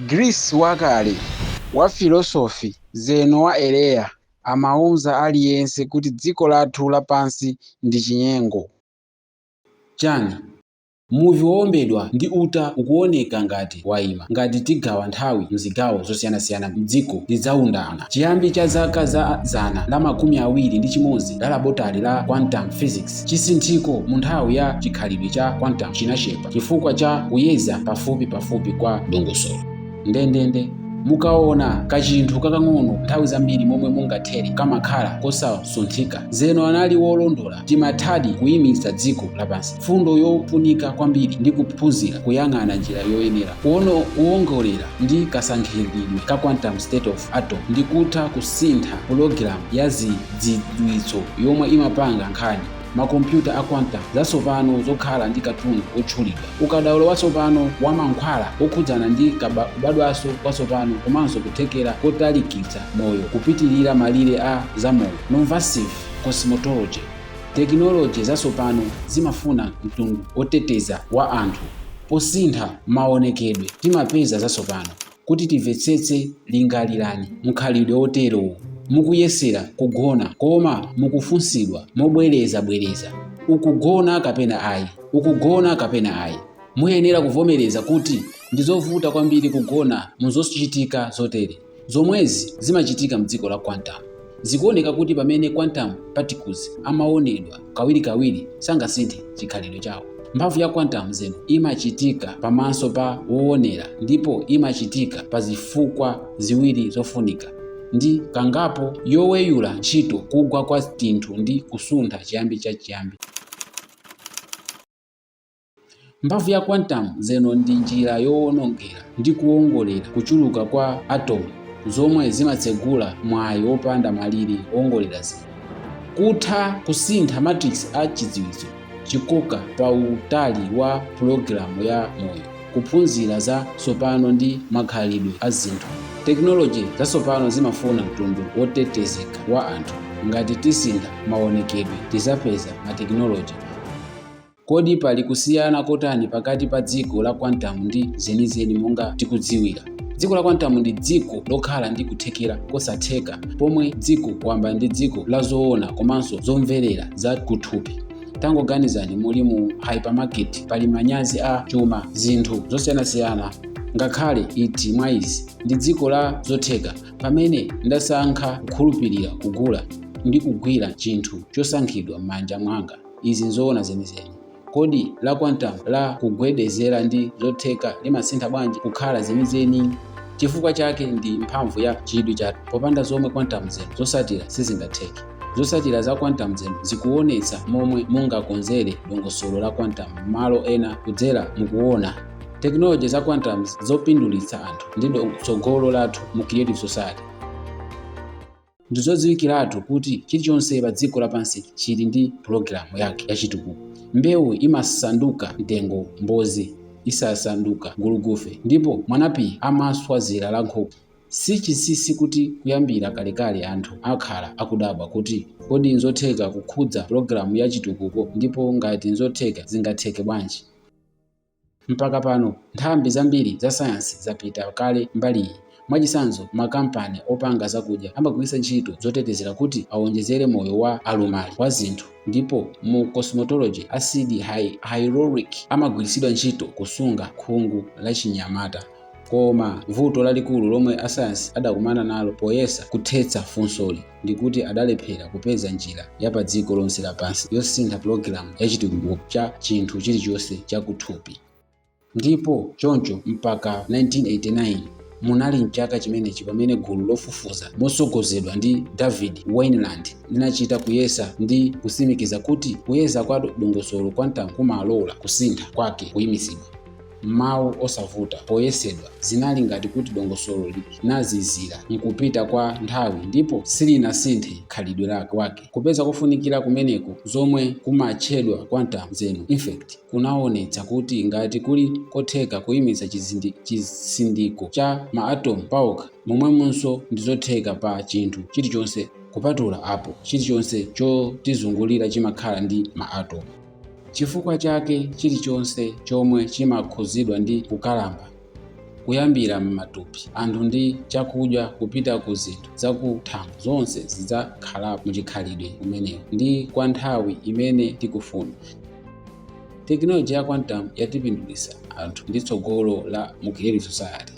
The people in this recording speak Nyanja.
Greece wakale wa filosofi Zeno wa Elea amauza aliyense kuti dziko lathu lapansi ndi chinyengo. Chani? Muvi wowombedwa ndi uta ukuoneka ngati wayima. Ngati tigawa nthawi mzigawo zosiyanasiyana, mdziko lidzaundana. Chiyambi cha zaka za 21 la labotale la quantum physics, chisinthiko mu nthawi ya chikhalidwe cha quantum chinachepa chifukwa cha kuyeza pafupi pafupi kwa dongosolo. Ndendende, mukaona kachinthu kakang'ono nthawi zambiri momwe mungathere, kamakhala kosasunthika. Zeno anali wolondola. Timathadi kuyimitsa dziko lapansi. Fundo yofunika kwambiri ndi kuphunzira kuyang'ana njira yoyenera kuwongolera ndi kasankhidwe ka quantum state of atom ndi kutha kusintha pulogalamu ya zidziwitso yomwe imapanga nkhani. Makompyuta a quantum zatsopano zokhala ndi katundu wotchulidwa, ukadaulo watsopano wa mankhwala wokhudzana ndi kubadwanso kwatsopano komanso kuthekera kotalikitsa moyo kupitilira malire a zamoyo, non-invasive cosmetology. Tekinoloji zatsopano zimafuna mtundu woteteza wa anthu. Posintha maonekedwe timapeza zatsopano. Kuti timvetsetse, lingalirani mkhalidwe woterowo: mukuyesera kugona koma mukufunsidwa mobwerezabwereza, "Ukugona kapena ayi? Ukugona kapena ayi?" Muyenera kuvomereza kuti ndizovuta kwambiri kugona muzochitika zotere. Zomwezi zimachitika mdziko la quantum. Zikuoneka kuti pamene quantum particles amaonedwa kawirikawiri, sangasinthe chikhalidwe chawo. Mphamvu ya quantum zeno imachitika pamaso pa woonera ndipo imachitika pa zifukwa ziwiri zofunika ndi kangapo yoweyula ntchito kugwa kwa tinthu ndi kusuntha chiyambi cha chiyambi. Mphamvu ya quantum zeno ndi njira yowonongera ndi kuwongolera kuchuluka kwa atom zomwe zimatsegula mwayi wopanda malire wongolera zinthu, kutha kusintha matrix a chidziwitso chikoka pa utali wa pulogalamu ya moyo, kuphunzira za tsopano ndi makhalidwe a zinthu. Tekinoloji zatsopano zimafuna mtundu wotetezeka wa anthu. Ngati tisintha maonekedwe, tizapeza matekinoloji. Kodi pali kusiyana kotani pakati pa dziko la quantum ndi zenizeni monga tikudziwira? Dziko la quantum ndi dziko lokhala ndi kuthekera kosatheka, pomwe dziko wamba ndi dziko la zoona komanso zomverera za kuthupi. Tangoganizani, muli mu hypermarket, pali manyazi a chuma, zinthu zosiyanasiyana, ngakhale iti mwa izi ndi dziko la zotheka. Pamene ndasankha kukhulupirira, kugula ndi kugwira chinthu chosankhidwa m'manja mwanga, izi nzoona zenizeni. Kodi la quantum la kugwedezera ndi zotheka limasintha bwanji kukhala zenizeni? Chifukwa chake ndi mphamvu ya chidwi chathu, popanda zomwe quantum zeno zosatira sizingatheke. Zosatira za quantum zeno zikuonetsa momwe mungakonzere dongosolo la quantum m'malo ena kudzera mukuona. Tekinoloji za quantum zopindulitsa anthu ndi tsogolo lathu mu creative society. Ndizodziwikiratu kuti chilichonse pa dziko lapansi chili ndi pulogalamu yake yachitukuko. Mbewu imasanduka mtengo, mbozi isasanduka gulugufe, ndipo mwanapiye amaswa dzira la nkhuku. Si chinsinsi kuti kuyambira kalekale anthu akhala akudabwa kuti kodi nzotheka kukhudza pulogalamu ya chitukuko, ndipo ngati nzotheka, zingatheke bwanji? Mpaka pano nthambi zambiri za sayansi zapita kale mbaliyi. Mwachitsanzo, makampani opanga zakudya amagwiritsa ntchito zotetezera kuti awonjezere moyo wa alumali wa zinthu, ndipo mu cosmetology asidi hyaluronic amagwiritsidwa ntchito kusunga khungu la chinyamata. Koma vuto lalikulu lomwe asayansi adakumana nalo poyesa kuthetsa funsoli ndikuti adalephera kupeza njira ya pa dziko lonse lapansi yosintha pulogalamu yachitukuko cha chinthu chilichonse chakuthupi. Ndipo choncho mpaka 1989 munali mchaka chimenechi pamene gulu lofufuza motsogozedwa ndi David Wineland linachita kuyesa ndi kutsimikiza kuti kuyeza kwa dongosolo quantum kumalola kusintha kwake kuyimitsidwa. Mawu osavuta, poyesedwa zinali ngati kuti dongosolo linazizira mkupita kwa nthawi ndipo silinasinthe khalidwe lake wake. Kupeza kofunikira kumeneku, zomwe kumatchedwa quantum zeno effect, kunaonetsa kuti ngati kuli kotheka kuyimitsa chisindiko cha ma atom paokha, momwemonso ndizotheka pa chinthu chilichonse. Kupatula apo, chilichonse chotizungulira chimakhala ndi ma atom. Chifukwa chake chilichonse chomwe chimakhuzidwa ndi kukalamba, Kuyambira m'matupi anthu ndi chakudya kupita ku zinthu zakuthambo, zonse zidzakhalapo muchikhalidwe umenewu ndi kwa nthawi imene tikufuna. Tekinoloji ya quantum yatipindulitsa anthu ndi tsogolo la mu creative society.